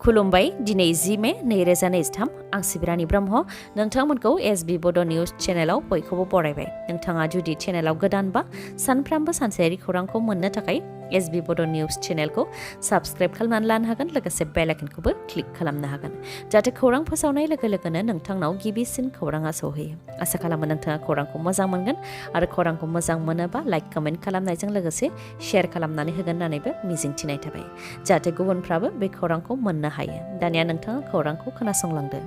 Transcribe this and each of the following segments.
खुलुमबाय दिनै 10 मे 2023 आं सिबिरानि ब्रह्म नोंथांमोनखौ एसबी बड' निउज चेनेलाव बयखौबो बरायबाय। नोंथाङा जुदि चेनेलाव गोदानबा सानफ्रामबो सानसेयारि खौरांखौ मोननो थाखाय एसबी बड' निउज चेनेलखौ साबस्क्राइब खालामनानै लानो हागोन, लोगोसे बेल आइकनखौबो क्लिक खालामनो हागोन जाहाथे खौरां फोसावनाय लोगो लोगोनो नोंथांनाव गिबिसिन खौराङा सौहैयो। आसा खालामो नोंथाङा खौरांखौ मोजां मोनगोन आरो खौरांखौ मोजां मोनोबा लाइक कमेन्ट खालामनायजों लोगोसे शेयार खालामनानै होगोन होननानैबो मिजिंथिनाय थाबाय जाहाथे गुबुनफ्राबो बे खौरांखौ मोननो हायो। दानिया नोंथाङा खौरांखौ खोनासंलांदो।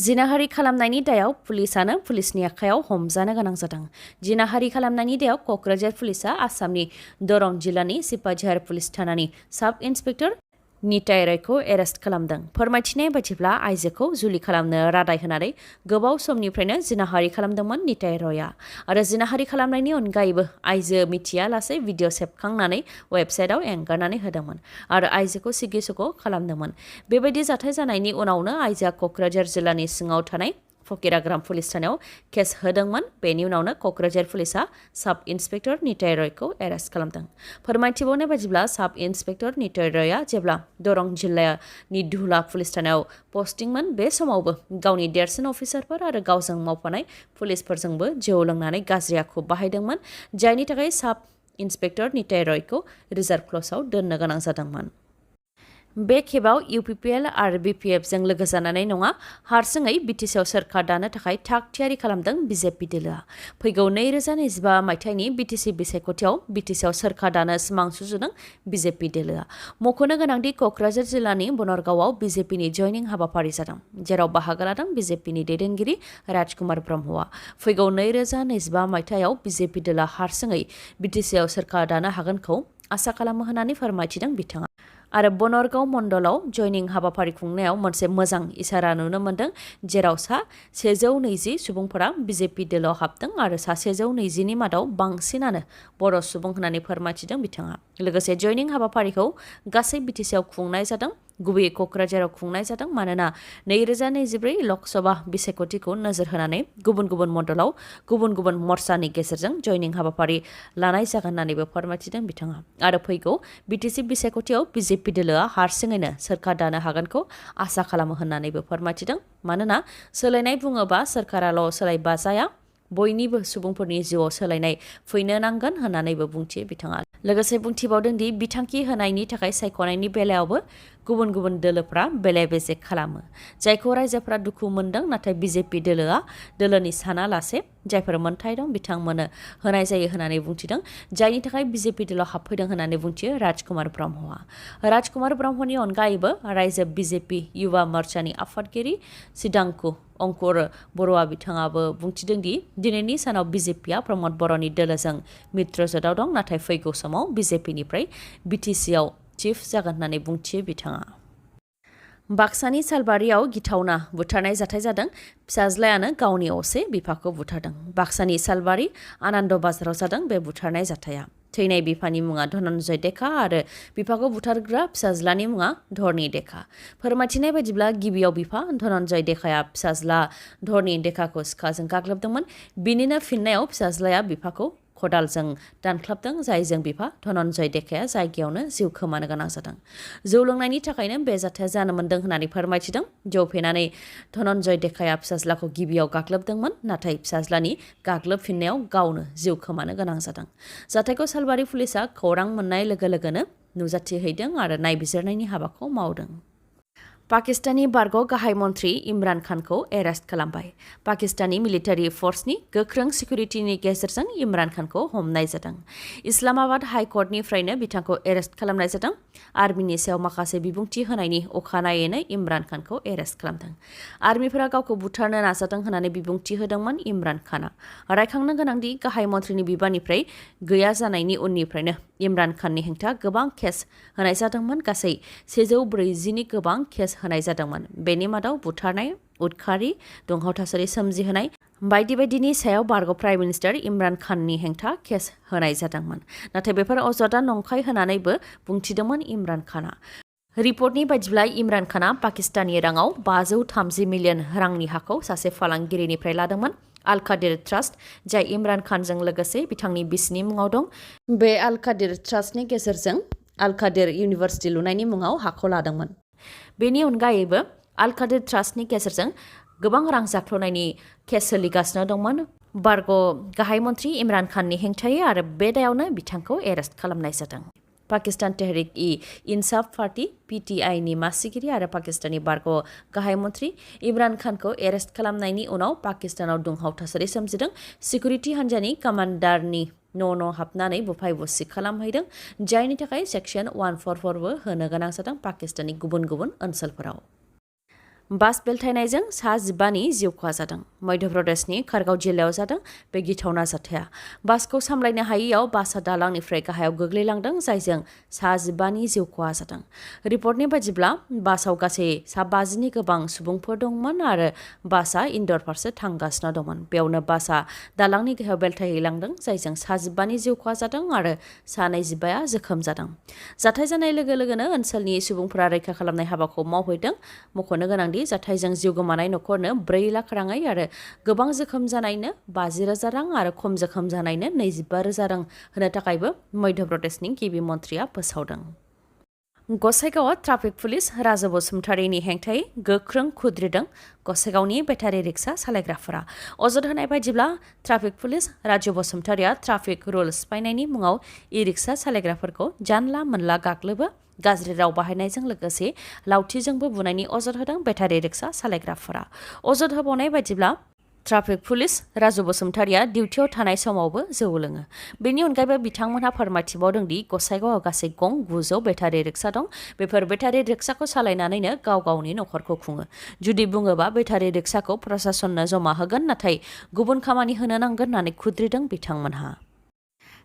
जिनाहारि खालामनायनि दायाव पुलिसनि आखायाव हमजानो गोनां जादों। जिनाहारि खालामनायनि दायाव क'क्राझार पुलिसा आसामनि दरं जिल्लानि सिपाझार पुलिस थानानि साब इन्सपेक्टर निताय रयखौ एरेस्ट खालामदों। फोरमायथिनाय बायदिब्ला आइजोखौ जुलि खालामनो रादाय होनानै गोबाव समनिफ्रायनो जिनाहारि खालामदोंमोन निताय रयआ आरो जिनाहारि खालामनायनि अनगायैबो आइजो मिथियालासे भिडिअ सेबखांनानै वेबसाइटआव एंगारनानै होदोंमोन आरो आइजोखौ सिगि सग' खालामदोंमोन। बेबायदि जाथाय जानायनि उनावनो आइजोआ क'क्राझार जिल्लानि सिङाव थानाय फकिराग्राम पुलिस थानायाव केस होदोंमोन। बेनि उनावनो क'क्राझार पुलिसा साब इन्सपेक्टर निताय रयखौ एरेस्ट खालामदों। फोरमायथिबावनाय बायदिब्ला साब इन्सपेक्टर निताय रयआ जेब्ला दरं जिल्लानि धुला पुलिस थानायाव पस्टिंमोन, बे समावबो गावनि देरसिन अफिसारफोर आरो गावजों मावफानाय पुलिसफोरजोंबो जौ लोंनानै गाज्रि आखु बाहायदोंमोन, जायनि थाखाय साब इन्सपेक्टर निताय रयखौ रिजार्भ क्लसआव दोननो गोनां जादोंमोन। बे खेबाव इउपिपिएल आरो बिपिएफजों लोगो जानानै नङा, हारसिङै बिटिसिआव सोरखार दानो थाखाय थाग थियारि खालामदों बिजेपि दोलोआ। फैगौ 2025 मायथाइनि बिटिसि बिसायख'थियाव बिटिसिआव सोरखार दानो सिमां सुजुदों बिजेपि दोलोआ। मख'नो गोनांदि क'क्राझार जिल्लानि बनरगावआव बिजेपिनि जयनिं हाबाफारि जादों, जेराव बाहागो लादों बिजेपिनि दैदेनगिरि राजकुमार ब्रह्मआ। फैगौ 2025 मायथाइयाव बिजेपि दोलोआ हारसिङै बिटिसिआव सोरखार दानो हागोनखौ आसा खालामो होननानै फोरमायथिदों बिथाङा। आरो बनरगाव मण्डलाव जयनिं हाबाफारि खुंनायाव मोनसे मोजां इसारा नुनो मोन्दों, जेराव 120 सुबुंफोरा बिजेपि दोलोआव हाबदों आरो 120नि मादाव बांसिनानो बर' सुबुं होननानै फोरमायथिदों बिथाङा। लोगोसे जयनिं हाबाफारिखौ गासै बिटिसिआव खुंनाय जादों, गुबैयै क'क्राझाराव खुंनाय जादों, मानोना 2024 लकसभा बिसायख'थिखौ नोजोर होनानै गुबुन गुबुन मण्डलाव गुबुन गुबुन मर्चानि गेजेरजों जयनिं हाबाफारि लानाय जागोन होननानैबो फोरमायथिदों बिथाङा। आरो फैगौ बिटिसि बिसायख'थियाव बिजेपि दोलोआ हारसिङैनो सोरखार दानो हागोनखौ आसा खालामो होननानैबो फोरमायथिदों, मानोना सोलायनाय बुङोबा सोरखाराल' सोलायबा जाया, बयनिबो सुबुंफोरनि जिउआव सोलायनाय फैनो नांगोन होननानैबो बुंथियो बिथाङा। लोगोसे बुंथिबावदों दि बिथांखि होनायनि थाखाय सायख'नायनि बेलायावबो गुबुन गुबुन दोलोफ्रा बेले बेजे खालामो, जायखौ रायजोफ्रा दुखु मोनदों, नाथाय बिजेपि दोलोआ दोलोनि सानालासे जायफोर मोन्थाय दं बिथांमोननो होनाय जायो होननानै बुंथिदों, जायनि थाखाय बिजेपि दोलोआव हाबफैदों होननानै बुंथियो राजकुमार ब्रह्मआ। राजकुमार ब्रह्मनि अनगायैबो रायजो बिजेपि युवा मोर्चानि आफादगिरि सिदांकु अंकुर बर'आ बिथाङाबो बुंथिदों दि दिनैनि सानाव बिजेपिआ प्रमद बर'नि दोलोजों मित्रजोताव दं, नाथाय फैगौ समाव बिजेपिनिफ्राय बिटिसिआव चिफ जागोन होननानै बुंथियो बिथाङा। बाक्सानि सालबारियाव गिथावना बुथारनाय जाथाय जादों। फिसाज्लायानो गावनि असे बिफाखौ बुथारदों। बाक्सानि सालबारि आनन्द बाजाराव जादों बे बुथारनाय जाथाया। थैनाय बिफानि मुङा धनन्जय देखा आरो बिफाखौ बुथारग्रा फिसाज्लानि मुङा धरनि देखा। फोरमायथिनाय बायदिब्ला गिबियाव बिफा धनन्जय देखाया फिसाज्ला धरनि देखाखौ सिखाजों गाग्लोबदोंमोन। बिनिनो फिननायाव फिसाज्लाया बिफाखौ खदालजों दानख्लाबदों, जायजों बिफा धनन्जय देखाया जायगायावनो जिउ खोमानो गोनां जादों। जौ लोंनायनि थाखायनो बे जाथाया जानो मोन्दों होननानै फोरमायथिदों। जौ फेनानै धनन्जय देखाया फिसाज्लाखौ गिबियाव गाग्लोबदोंमोन, नाथाय फिसाज्लानि गाग्लोबफिननायाव गावनो जिउ खोमानो गोनां जादों। जाथायखौ सालबारि पुलिसा खौरां मोननाय लोगो लोगोनो नुजाथिहैदों आरो नायबिजिरनायनि हाबाखौ मावदों। पाकिस्ताननि बारग' गाहाय मन्थ्रि इमरान खानखौ एरेस्ट खालामबाय। पाकिस्ताननि मिलिटारि फर्सनि गोख्रों सिकिउरिटिनि गेजेरजों इमरान खानखौ हमनाय जादों। इस्लामाबाद हाइकर्टनिफ्रायनो बिथांखौ एरेस्ट खालामनाय जादों। आर्मिनि सायाव माखासे बिबुंथि होनायनि अखानायैनो इमरान खानखौ एरेस्ट खालामदों। आर्मिफोरा गावखौ बुथारनो नाजादों होननानै बिबुंथि होदोंमोन इमरान खानआ। रायखांनो गोनांदि गाहाय मन्थ्रिनि बिबाननिफ्राय गैया जानायनि उननिफ्रायनो इमरान खाननि हेंथा गोबां केस होनाय जादोंमोन। गासै 140नि गोबां केस होनाय जादोंमोन। बेनि मादाव बुथारनाय, उदखारि, दुंहाव थासारि सोमजिहोनाय बायदि बायदिनि सायाव बारग' प्राइम मिनिस्टार इमरान खाननि हेंथा केस होनाय जादोंमोन। नाथाय बेफोर अजदआ नंखाय होननानैबो बुंथिदोंमोन इमरान खानआ। रिपर्टनि बायदिब्ला इमरान खानआ पाकिस्ताननि राङाव 530 मिलियन रांनि हाखौ सासे फालांगिरिनिफ्राय लादोंमोन। आल कादिर ट्रास्ट, जाय इमरान खानजों लोगोसे बिथांनि बिसिनि मुङाव दं, बे आल कादिर ट्रास्टनि गेजेरजों आल कादिर इउनिभार्सिटि लुनायनि मुङाव हाखौ लादोंमोन। बेनि अनगायैबो आल कादिर ट्रास्टनि गेजेरजों गोबां रां जाख्ल'नायनि केस सोलिगासिनो दंमोन बारग' गाहाय मन्थ्रि इमरान खाननि हेंथायै आरो बे दायावनो बिथांखौ एरेस्ट खालामनाय जादों। पाकिस्तान तेहरिक-इ-इन्साफ पार्टी (PTIनि मासिगिरि आरो पाकिस्ताननि बारग' गाहाय मन्थ्रि इमरान खानखौ एरेस्ट खालामनायनि उनाव पाकिस्तानाव दुंहाव थासारि सोमजिदों। सिकिउरिटि हान्जानि कामान्डारनि न' हाबनानै बुफाय बुसि खालामहैदों, जायनि थाखाय सेक्सन 144बो होनो गोनां जादों पाकिस्ताननि गुबुन गुबुन ओनसोलफोराव। बास बेलथायनायजों सा 15नि जिउ खहा जादों। मध्य प्रदेशनि खारगाव जिल्लायाव जादों बे गिथावना जाथाया। बासखौ सामलायनो हायैयाव बासआ दालांनिफ्राय गाहायाव गोग्लैलांदों, जायजों सा 15नि जिउ खहा जादों। रिपर्टनि बायदिब्ला बासआव गासै सा 50नि गोबां सुबुंफोर दंमोन आरो बासआ इन्दर फारसे थांगासिनो दंमोन। बेयावनो बासआ दालांनि गाहायाव बेलथायहैलांदों, जायजों सा 15नि जिउ खहा जादों आरो सा 25आ जोखोम जादों। जाथाय जानाय लोगो लोगोनो ओनसोलनि सुबुंफोरा रैखा खालामनाय हाबाखौ मावहैदों। मख'नो गोनांदि जाथायजों जिउ गोमानाय नखरनो 4 लाख राङै आरो गोबां जोखोम जानायनो 50,000 रां आरो खम जोखोम जानायनो 25,000 रां होनो थाखायबो मध्य प्रदेशनि गिबि मन्थ्रिया फोसावदों। गसाइगावआव ट्राफिक पुलिस राजु बसुमतारीनि हेंथायै गोख्रों खुद्रिदों गसाइगावनि बेटारि रिक्सा सालायग्राफोरा। अजद होनाय बायदिब्ला ट्राफिक पुलिस राजु बसुमतारीया ट्राफिक रुल सिफायनायनि मुङाव इ-रिक्सा सालायग्राफोरखौ जानला मोनला गाग्लोबो, गाज्रि राव बाहायनायजों लोगोसे लावथिजोंबो बुनायनि अजद होदों बेटारि रिक्सा सालायग्राफोरा। अजद होबावनाय बायदिब्ला ट्राफिक पुलिस राजु बसुमतारीया डिउटियाव थानाय समावबो जौ लोङो। बेनि अनगायैबो बिथांमोनहा फोरमायथिबावदों दि गसाइगावआव गासै गं 900 बेटारि रिक्सा दं। बेफोर बेटारि रिक्साखौ सालायनानैनो गाव गावनि नखरखौ खुङो। जुदि बुङोबा बेटारि रिक्साखौ प्रशासननो जमा होगोन, नाथाय गुबुन खामानि होनो नांगोन होननानै खुद्रिदों बिथांमोनहा।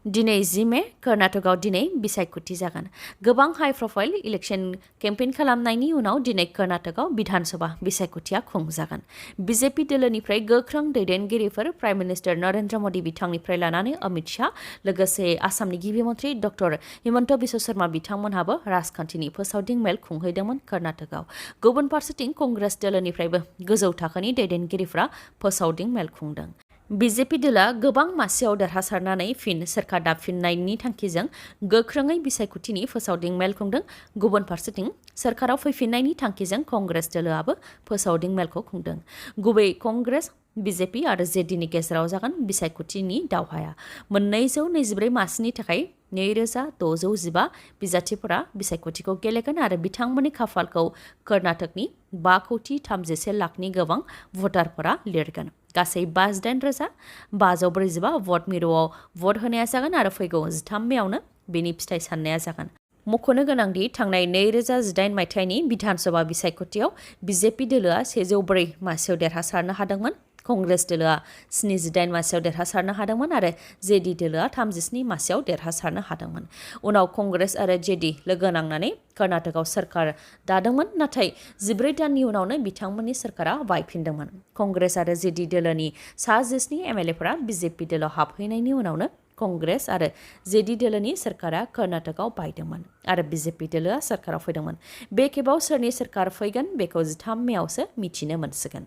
दिनै 10 मे कर्नाटकआव दिनै बिसायख'थि जागोन। गोबां हाइ प्रफाइल इलेक्शन केम्पेइन खालामनायनि उनाव दिनै कर्नाटकआव बिधान सभा बिसायख'थिया खुंजागोन। बिजेपि दोलोनिफ्राय गोख्रों दैदेनगिरिफोर प्राइम मिनिस्टार नरेन्द्र मदि बिथांनिफ्राय लानानै अमित शाह, लोगोसे आसामनि गिबि मन्थ्रि डक्टर हिमन्त बिश्व शर्मा बिथांमोनहाबो राजखान्थिनि फोसावदिं मेल खुंहैदोंमोन कर्नाटकआव। गुबुन फारसेथिं कंग्रेस दोलोनिफ्रायबो गोजौ थाखोनि दैदेनगिरिफ्रा फोसावदिं मेल खुंदों। बिजेपि दोला गोबां मासियाव देरहासारनानै फिन सोरखार दाफिननायनि थांखिजों गोख्रोङै बिसायख'थिनि फोसावदिं मेल खुंदों। गुबुन फारसेथिं सोरखाराव फैफिननायनि थांखिजों कंग्रेस दोलोआबो फोसावदिं मेलखौ खुंदों। गुबै कंग्रेस, बिजेपि आरो जेडिनि गेजेराव जागोन बिसायख'थिनि दावहाया। 224 मासिनि थाखाय 2615 बिजाथिफोरा बिसायख'थिखौ गेलेगोन आरो बिथांमोननि खाफालखौ कर्नाटकनि 5,36 लाखनि गोबां भटारफोरा लिरगोन। गासै 58,545 भट मिरुआव भट होनाया जागोन आरो फैगौ 13 मेआवनो बेनि फिथाइ साननाया जागोन। मख'नो गोनांदि थांनाय 2018 मायथाइनि बिधान सभा बिसायख'थियाव बिजेपि दोलोआ 104 मासियाव देरहासारनो हादोंमोन, कंग्रेस दोलोआ 78 मासियाव देरहासारनो हादोंमोन आरो जेडि दोलोआ 37 मासियाव देरहासारनो हादोंमोन। उनाव कंग्रेस आरो जेडि लोगो नांनानै कर्नाटकआव सोरखार दादोंमोन, नाथाय 14 दाननि उनावनो बिथांमोननि सोरखारा बायफिनदोंमोन। कंग्रेस आरो जेडि दोलोनि सा 19 एमएलएफोरा बिजेपि दोलोआव हाबहैनायनि उनावनो कंग्रेस आरो जेडि दोलोनि सोरखारा कर्नाटकआव बायदोंमोन आरो बिजेपि दोलोआ सोरखाराव फैदोंमोन। बे खेबाव सोरनि सोरखार फैगोन बेखौ 13 मेआवसो मिथिनो मोनसिगोन।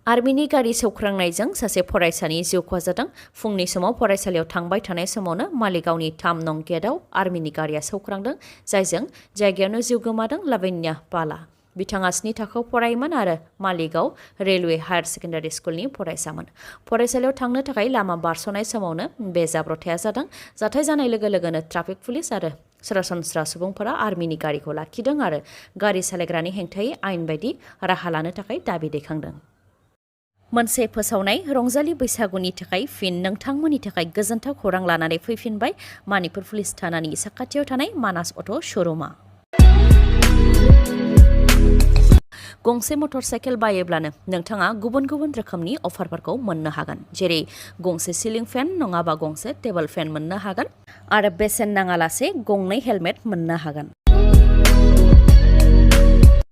आर्मिनि गारि सौख्रांनायजों सासे फरायसानि जिउ खहा जादों। फुंनि समाव फरायसालियाव थांबाय थानाय समावनो मालिगावनि 3 नं गेटआव आर्मिनि गारिया सौख्रांदों, जायजों जायगायावनो जिउ गोमादों लाबण्या पालआ। बिथाङा 7 थाखोआव फरायोमोन आरो मालिगाव रेलवे हायार सेकेन्डारि स्कुलनि फरायसामोन। फरायसालियाव थांनो थाखाय लामा बारस'नाय समावनो बे जाब्रबथाया जादों। जाथाय जानाय लोगो लोगोनो ट्राफिक पुलिस आरो सरासनस्रा सुबुंफोरा आर्मिनि गारिखौ लाखिदों आरो गारि सालायग्रानि हेंथायै आयेन बायदि राहा लानो थाखाय दाबि दैखांदों। मोनसे फोसावनाय रंजालि बैसागुनि थाखाय फिन नोंथांमोननि थाखाय गोजोनथाव खौरां लानानै फैफिनबाय मणिपुर पुलिस थानानि साखाथियाव थानाय मानास अट' श'रुमा। गंसे मटर साइकेल बायोब्लानो नोंथाङा गुबुन गुबुन रोखोमनि अफारफोरखौ मोननो हागोन, जेरै गंसे सिलिं फेन नङाबा गंसे टेबोल फेन मोननो हागोन आरो बेसेन नाङालासे 2 हेलमेट मोननो हागोन।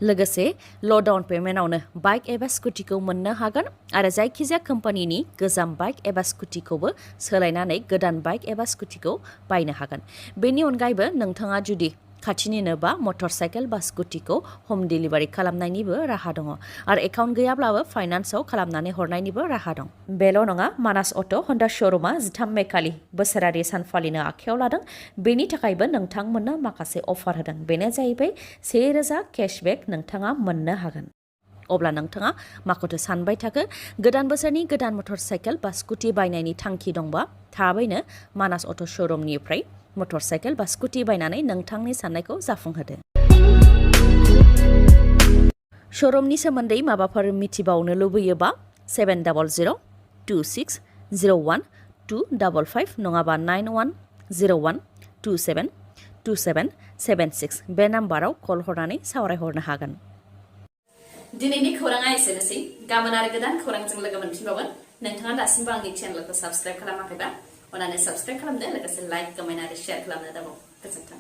लोगोसे ल' डाउन पेमेन्टआवनो बाइक एबा स्कुटिखौ मोननो हागोन आरो जायखिजाया कम्पानिनि गोजाम बाइक एबा स्कुटिखौबो सोलायनानै गोदान बाइक एबा स्कुटिखौ बायनो हागोन। बेनि अनगायैबो नोंथाङा जुदि खाथिनिनो बा मटरसाइकेल बा स्कुटिखौ हम डिलिभारि खालामनायनिबो राहा दङ आरो एकाउन्ट गैयाब्लाबो फाइनान्सआव खालामनानै हरनायनिबो राहा दं। बेल' नङा, मानास अट' हन्डा श'रुमा 13 मे खालि बोसोरारि सान फालिनो आखायाव लादों। बेनि थाखायबो नोंथांमोननो माखासे अफार होदों। बेनो जाहैबाय 1000 केशबेक नोंथाङा मोननो हागोन। अब्ला नोंथाङा माखौथो सानबाय थाखो? गोदान बोसोरनि गोदान मटरसाइकेल बा स्कुटि बायनायनि थांखि दंबा थाबैनो मानास अट' श'रुमनिफ्राय मटरसाइकेल बा स्कुटि बायनानै नोंथांनि साननायखौ जाफुंहोदो। श'रुमनि सोमोन्दै माबाफोर मिथिबावनो लुबैयोबा 70026012555 नङाबा 9101272776 बे नाम्बाराव कल हरनानै सावरायहरनो हागोन। दिनैनि खौराङा एसेनोसै। गाबोन आरो गोदान खौरांजों लोगो मोनफिनबावगोन। नोंथाङा दासिमबो आंनि चेनेलखौ साबस्क्राइब खालामाखैबा अन्नानै साबस्क्राइब खालामदो, लोगोसे लाइक, कमेन्ट आरो शेयार खालामनो दाबाव। गोजोन्थों।